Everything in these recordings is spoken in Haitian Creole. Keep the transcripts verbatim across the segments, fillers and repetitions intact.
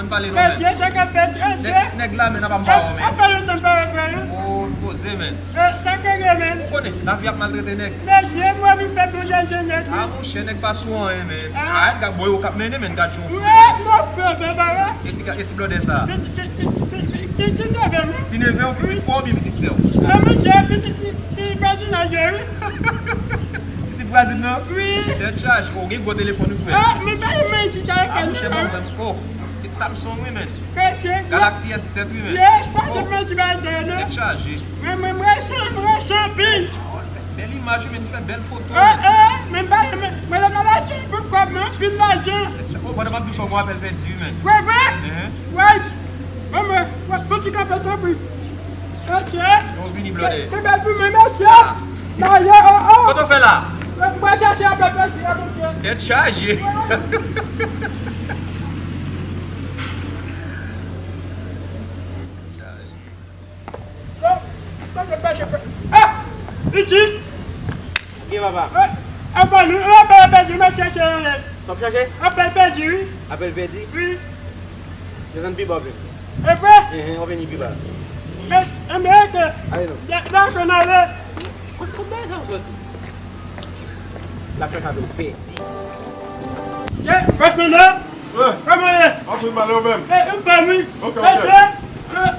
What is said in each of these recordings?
Pale non, men. Mesye, sa k ap fèt, mesye? Nèg, nèg la, men, apa m pa wè w, men. Apa yo tann pa wè frè yo? O, poze, men. Eh, sa k gen, men? Ou konnen, lavi ap maltrete nèg. Mesye, mwen vin fè yon jènjèn nèg, wi. A, monchè, nèg pa sou anyen, men. Ah. Arèt, gad, bò yo k ap mennen, men, gad jan w fou. Wi, mon frè, men, pa wè. E ti ga-, e ti blòdè sa. Ti, ti, ti, ti, ti, ti, ti neve w? Ti neve w, pitit frè w oubyen pitit sè w? Ah, monchè, pitit, pitit vwazinaj yo, wi. Pitit vwazin nan? Wi. Tèt chaje, ou gen gwo telefòn, wi, frè. Ah, men pa yon manti sa yo fè. A, monchè, non, ban mwen, o, Samsung, wi, men. Galaxy S sèt, wi, men. Ye, pa di manti bagay sa yo, non. Tèt chaje. Men, men, mwen, mwen, mwen, shopping. Bèl imaj, wi, men, fè bèl foto, men. Eh, eh, men, ba, men, mwen, la, la, la, pou kòb, men, anpil lajan. Tèt chaje. O, pandan m ap di w sa, w gon apèl pèdi, wi, men. Vre, vre? Enhen. Wè. Mwen, mwen, mwen, fouti kanpe, tanpri. Ok. Yo vini blòdè. Kenbe l pou mwen, mesye. Ah. Maye, oh, oh. Kote w fè la? Mwen, mwen chèche apèl pèdi a, mesye. Tèt chaje. Yo, kote pèdi? Ah! Piti. Ok, papa. Eh, apa nou, apèl pèdi, mwen chèche anlè. W ap chèche? Apèl pèdi, wi. Apèl pèdi? Wi. Desann pi ba w vin. E vre? Enhen, w ap vini pi ba. Men, men, men, ke. Ale non. Da-, dakò, n ale. Kote, kote bagay sa yo soti? L ap fè kado pèdi. Ye, frèchman, non? Wi. Kòman ye? Anpil malè ou menm? E, anfòm, wi. Ok, ok. Mesye, eh,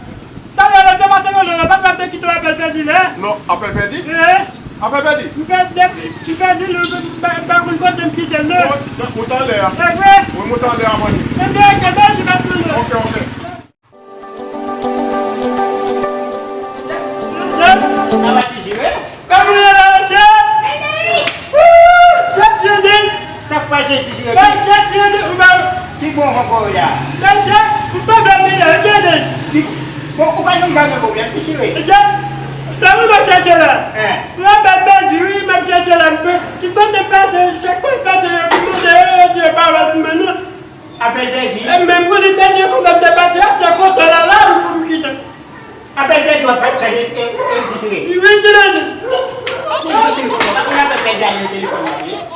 talè lè te pase nan lè, pa t ap te kite w apèl pèdi la. Non, apèl pèdi? Wi. Apèl pèdi? M pèdi, m pèdi, m pa, m pa konn kote m kite l, non. Bon, m moute anlè a. E vre? Wi, m moute anlè a, mwen. Enben, ok, mèsi, patwon, non. Ok, ok. Sa va, Ti Jire? Kòman w ye la, mesye? Woo! Jezi, Jezi! Sa k pa Jezi, Jezi? Bay Jezi, Jezi, ou ba. Ki bon ankò la? Mesye, ou pa vle vini, Jezi. Ki, bon, ou pa janm ba gen pwoblèm, Ti Jire. Mesye, sa ou va chèche la? Hein? Ou pa bèl di, wi, m ap chèche la, m pe. Ki kote pase, chak kote pase, yo di mande, yo, yo di yo pa wè pou mwen, non. Apèl pèdi. E menm pou li te di konsa m te pase a, se konsa la la, ou konn ki jan. Apèl pèdi, w ap pèdi sa, e, e, e, Ti Jire. Wi, Ti Jire. Ki jan telefòn nan? Pa konn apèl pèdi a, gen telefòn nan, wi.